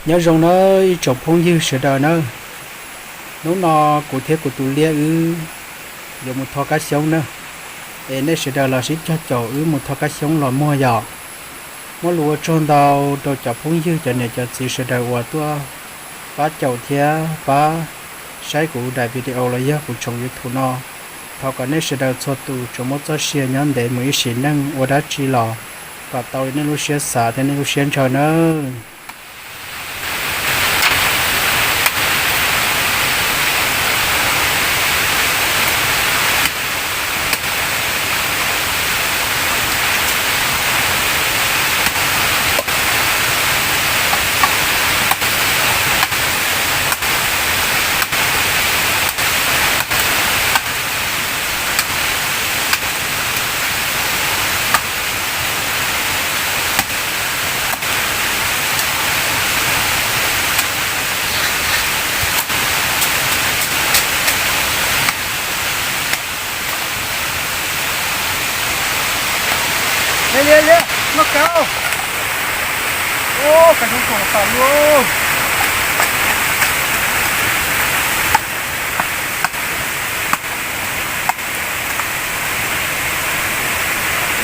Nyob zoo nawb ib tsoom phooj ywg sawv daws nawb. Hnub no kuv thiab kuv tus liab wb yuav mus tho kab xyoob nawb. Es nej sawv daws los sib cog caum wb mus tho kab xyoob los muag yom. Muab lus ua tsaug ntau rau cov phooj ywg cov niam cov txiv sawv daws uas tuaj pab caum thiab pab saib kuv daim video los yog kuv tsoom YouTube no. Thov kom nej sawv daws txhua tus tsuas muab txoj sia nyob ntev mus ib sim neej ua dab tsi los kom tau li nej lub siab xav thiab nej lub siab ntshaw nawb. Liab, liab, liab, noj kab. Ua, kab zoo tshaj tas li.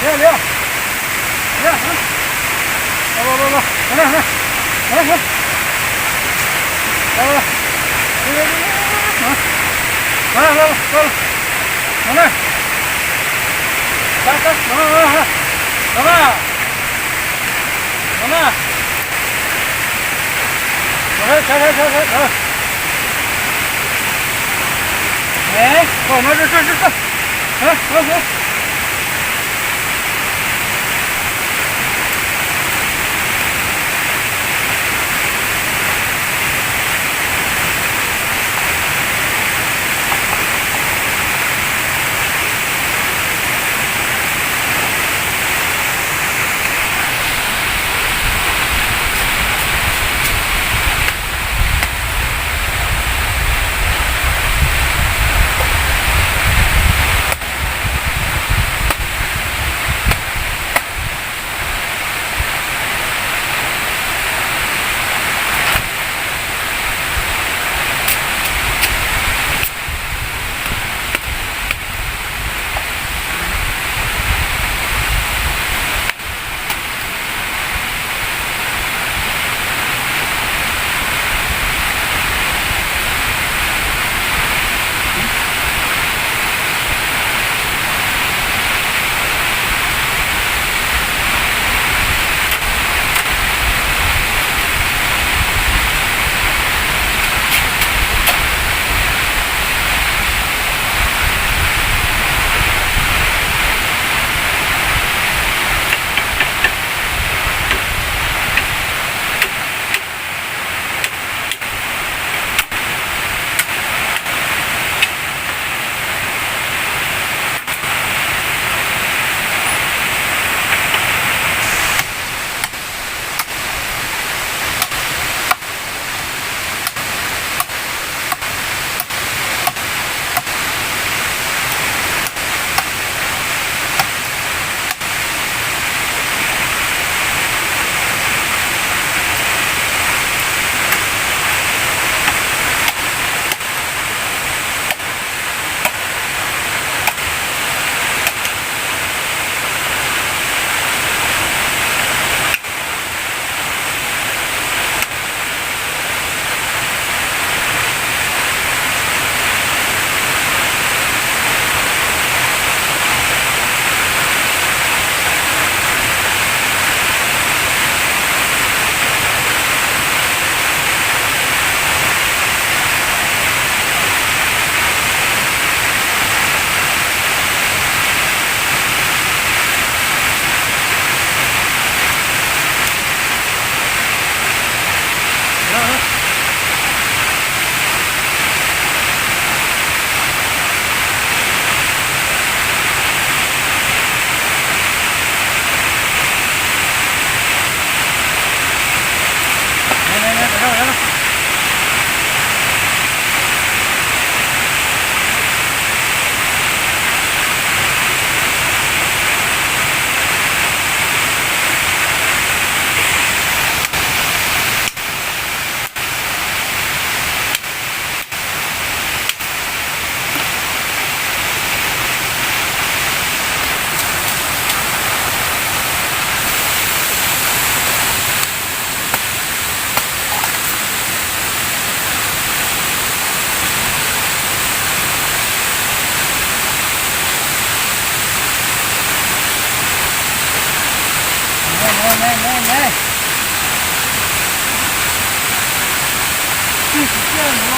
Liab, liab. Liab, los, los, los, los. Los, los, los, los. Los, los, los, los. Los na. Los, los, los, los. Los na. Los na. Los, los, los, los, los. Ê, los no, los, los, los, los. Los, los, los.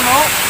Ib,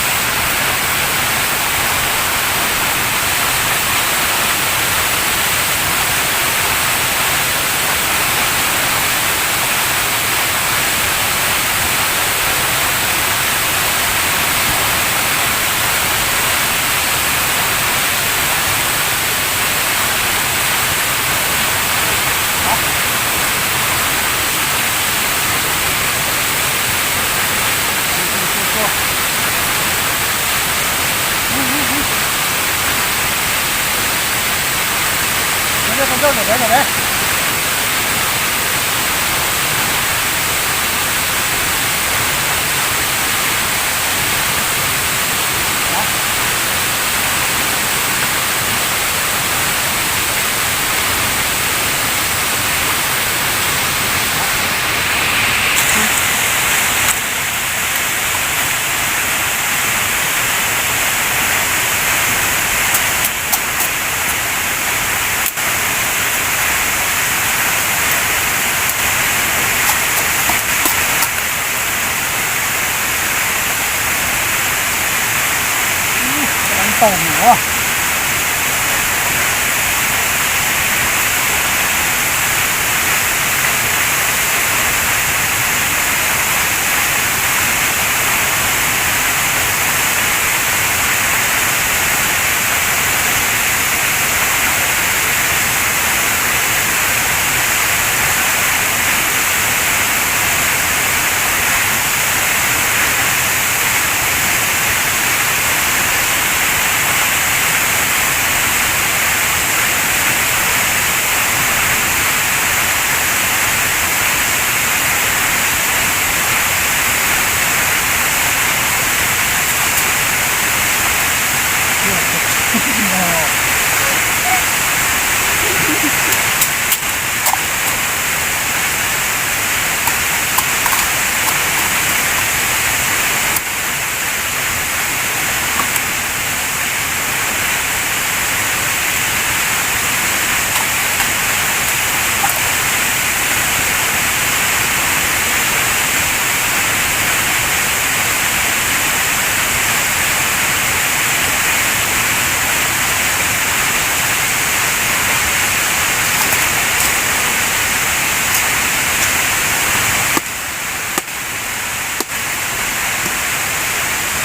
tau no.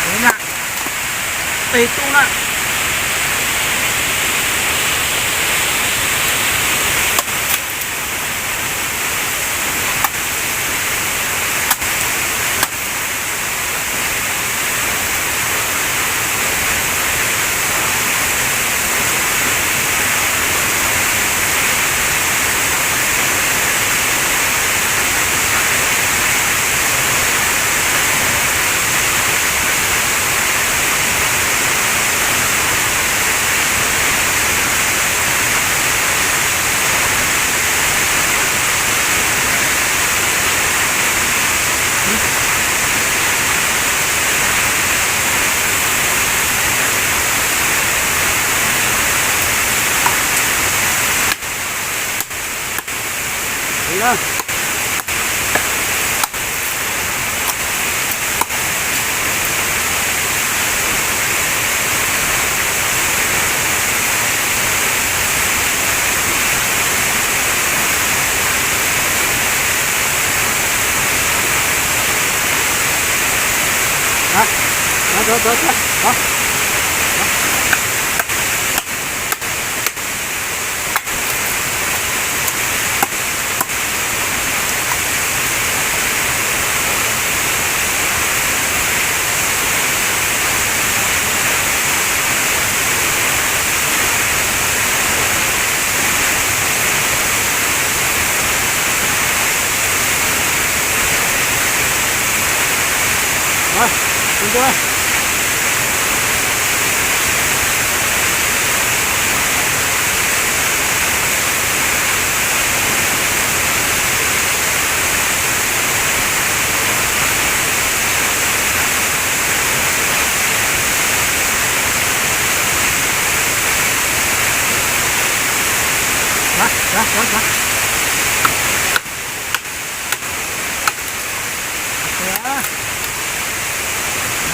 Tus na, tes tus na.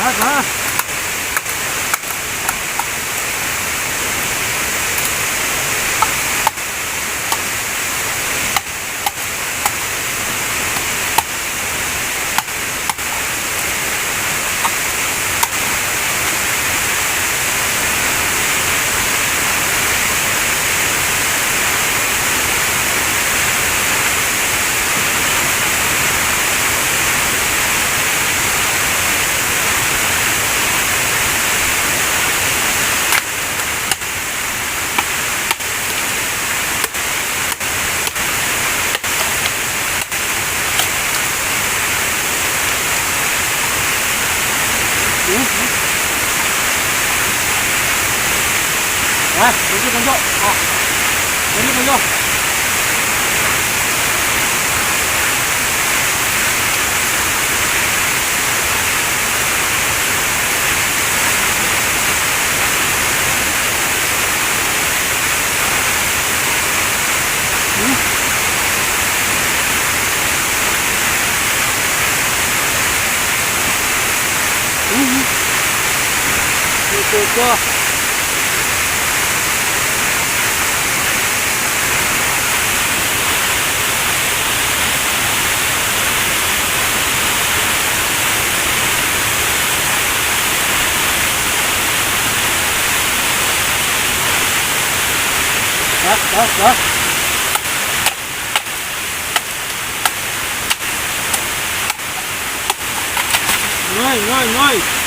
Hab, hab. Noj, noj, noj.